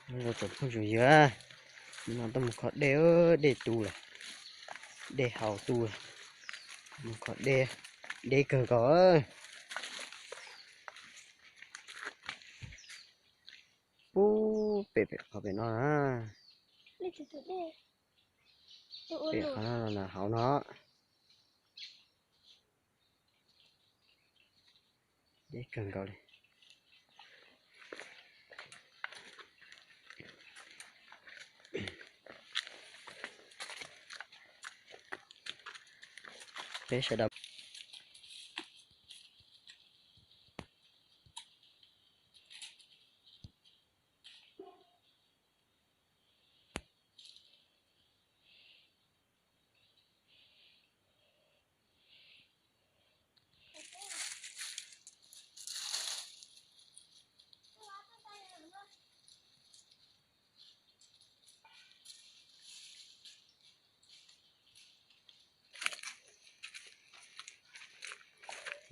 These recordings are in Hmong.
Tsoom phooj ywg, nim no tuaj mus kho dej, dej tu lawm, dej haus tu lawm, mus kho dej, deb kawg nkaus. Pub pem pem qhov pem no na, pem qhov no hauv no. Deb kawg nkaus li. Peb sawv daws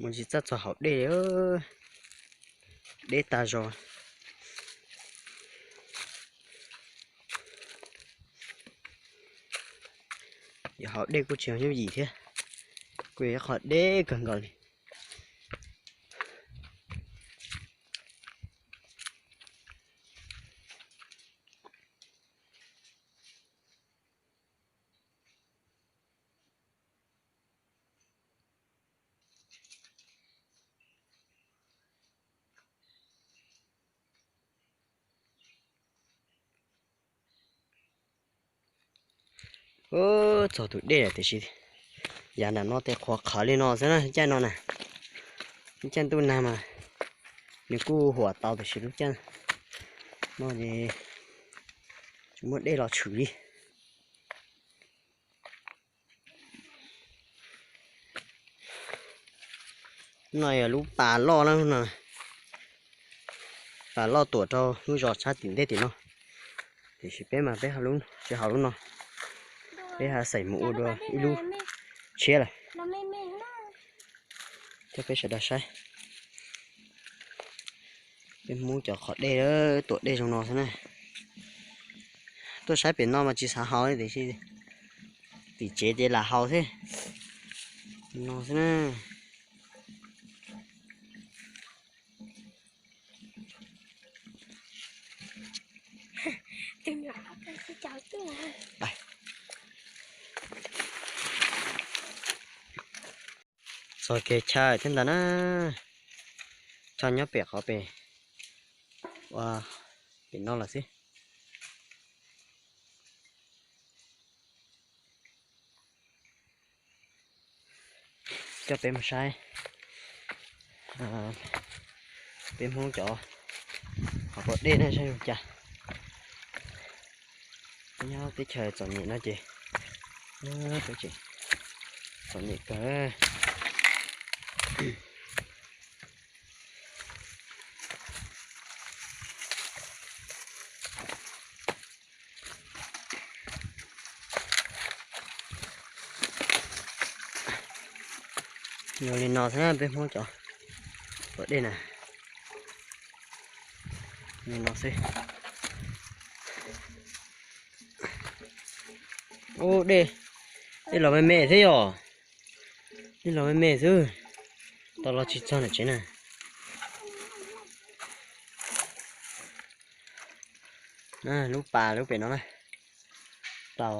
Mus tsis txawj txog haus dej, deb tag zog. Yog haus dej kuj tsis yog yooj yim thiab, kuj yog ib qho deb kawg nkaus li. Ub, txog tus dej lawm tiam sis yav nram no tej qhuav qhawv li no xwb na, caij no na. Lub caij ntuj nag mas nws kuj huam tau tiam sis lub caij no ces tsis muaj dej los tshwm li. No yog lub pas loj na, lub no pas loj tuam rau lub zos tshab tim ntej tim no. Tiam sis peb mas peb tsis haus lub no, peb ho xaim mus ua dua ib lub tshiab lawm. Coj peb sawv daws saib, peb Hmoob cov qhov dej, tuam dej zoo no xwb na. Tuaj saib pem no mas tsis xav haus tiam sis tim tsev ces lam haus thiab. No xwb na. Txog kev chaw thiab ntag na. Chaw nyob pem qhov pem, ua pem no lawm xwb. Coj peb mus saib peb Hmoob cov qhov dej na saib zoo cas. Nyob teb chaws txom nyem no ces txom nyem kawg. Yog li no xwb peb Hmoob cov tuam dej na. Li no xwb. Ub, dej, dej los me me thiab yom. Dej los me me xwb, tau los tsis txog nram tsev na. Lub pas lub pem no na, tau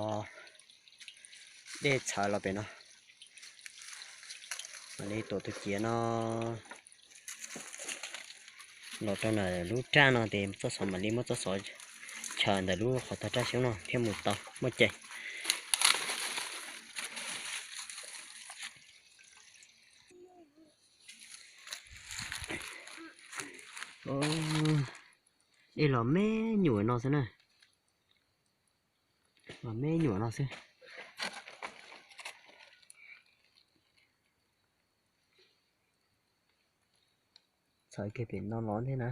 dej txhawv los pem no. Mam li tuam tus ciav no los rau ntawm lub raj no ces txoj xov mam li muab txoj xov chaws ntawm lub qhov tag raj xyoob no thiaj mus tau muaj cai. Dej los me nyuam no xwb na. Los me nyuam no xwb. Txhawv kiag pem no los thiab na.